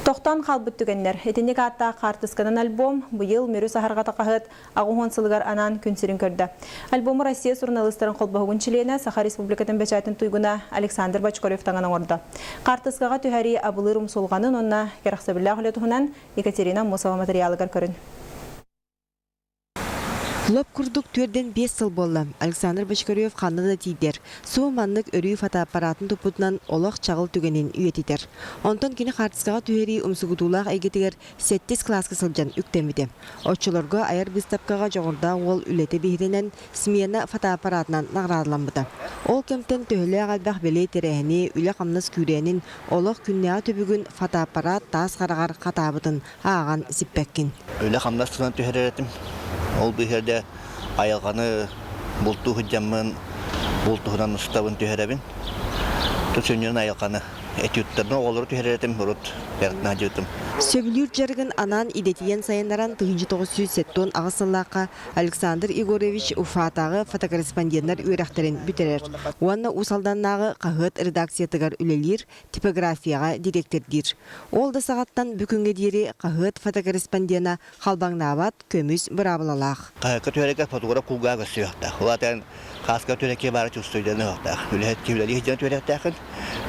Тохтоон хаалбыт түгэннэр. Итинник ааттаах хаартысканан альбом быйыл Мүрү саһарҕата хаһыат 80 сылыгар анаан күн сирин көрдө. Альбому Россия суруналыыстарын холбоһугун чилиэнэ, Саха Республикатын бэчээтин туйгуна Александр Бочкарев таҥан оҥордо. Хаартыскаҕа түһэрии абылыыр умсулҕанын уонна кэрэхсэбиллээх үлэ туһунан Екатерина Аммосова матырыйаалыгар көрүн. Лоп курдук түөрдэн биэс сыл буолла. Александр Бочкарев ханна да тиийдэр, субу маннык өрүү фотоаппаратын туппутунан олох чаҕыл түгэнин үйэтитэр. Онтон кини хаартыскаҕа түһэрии умсугутуулаах эйгэтигэр сэттис кылааска сылдьан үктэммитэ. Оччолорго айар быыстапкаҕа дьоҕурдаах уол үлэтэ биһирэнэн, смена фотоаппаратынан наҕараадаламмыта. Ол кэмтэн төһөлөөх элбэх бэлиэ тэрээһини, үлэ-хамнас күүрээнин, олох күннээҕи түбүгүн фотоаппарат таас хараҕар хатаабытын ааҕан сиппэккин. Үлэ-хамнас туһунан түһэрэр этим. Ол быыһыгар айылҕаны бултуу сылдьаммын, булт туһунан устабын түһэрэбин. Сүнньүнэн айылҕаны этюдтарны оҕолору түһэрэр этим, урут дьарыктаһдьыбытым. Сөбүлүүр дьарыгын анаан идэтийэн сайыннаран 1978 сыллаахха Александр Егорович Уфатааҕы фотокорреспонденнар үөрэхтэрин бүтэрэр уонна Уус Алданнааҕы хаһыат редакциятыгар үлэлиир, типографияҕа дириэктэрдиир. Ол да саҕаттан бүгүҥҥэ диэри хаһыат фотокорреспондена халбаҥнаабат көмүс быраабылалаах. Хаһыакка түһэргэ фотограф кулгааҕа көстүөхтээх. Ол аата хааска түһэргэ баара чувствуйданыахтаах. Үлэһит киһи үлэлии сылдьан түһэриэхтээххин.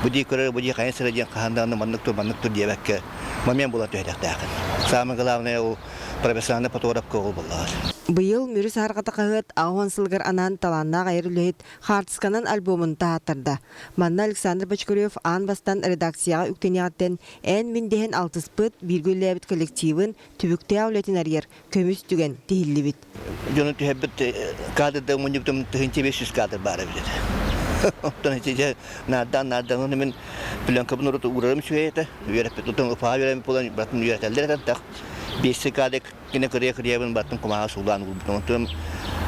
Бу дии көрөр, бу дии хайа сыра диэн хаһан даҕаны маннык тур, маннык тур диэбэккэ момент буолан түһэриэхтээххин. Самое главное ол профессиональный фотографка ол буоллаҕар. Быйыл Мүрү саһарҕата хаһыат 80 сылыгар анаан талааннаах айар үлэһит хаартысканан альбомун таһааттарда. Манна Александр Бочкарев аан бастаан редакцияҕа үктэниэҕиттэн эн-мин дэһэн алтыспыт, бииргэ үлэлээбит коллективын түбүктээх үлэтин арыйар көмүс түгэн тиһиллибит. Дьону түһэрбит кадрда мунньубутум 1500 кадр баар эбит этэ. Оттон ити наардаан наардаан мин пленкабын урут уурарым үчүгэй этэ. Үөрэппит утун упаа үөрэммит буолан батын үөрэтэллэр этэ. Так 500 кадр Кини кырыйа-кырыйабын баттын кумааҕы суулаан уурбутум. Онтон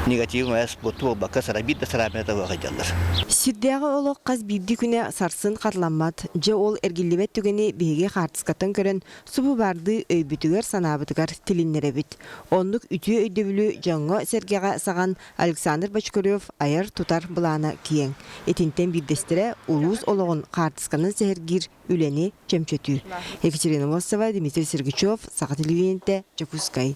негатив мээс бутту буолбакка сарабит да сарабина табыга дьаллар. Сирдээҕи олох хас биирдии күнэ сарсын хатыламмат. Дьэ ол эргиллибэт түгэни биһиги хаартыскаттан көрөн субу баардыы өйбүтүгэр-санаабытыгар тилиннэрэбит. Оннук үтүө өйдөбүлү дьоҥҥо-сэргэҕэ саҕан Александр Бочкарев айар-тутар былаана киэҥ. Итинтэн биирдэстэрэ улуус олоҕун хаартысканан сэһэргиир үлэни чөмчөтүү. Екатерина Мосова, Дмитрий Сергучев, Саха телевидениетэ, Дьокуускай.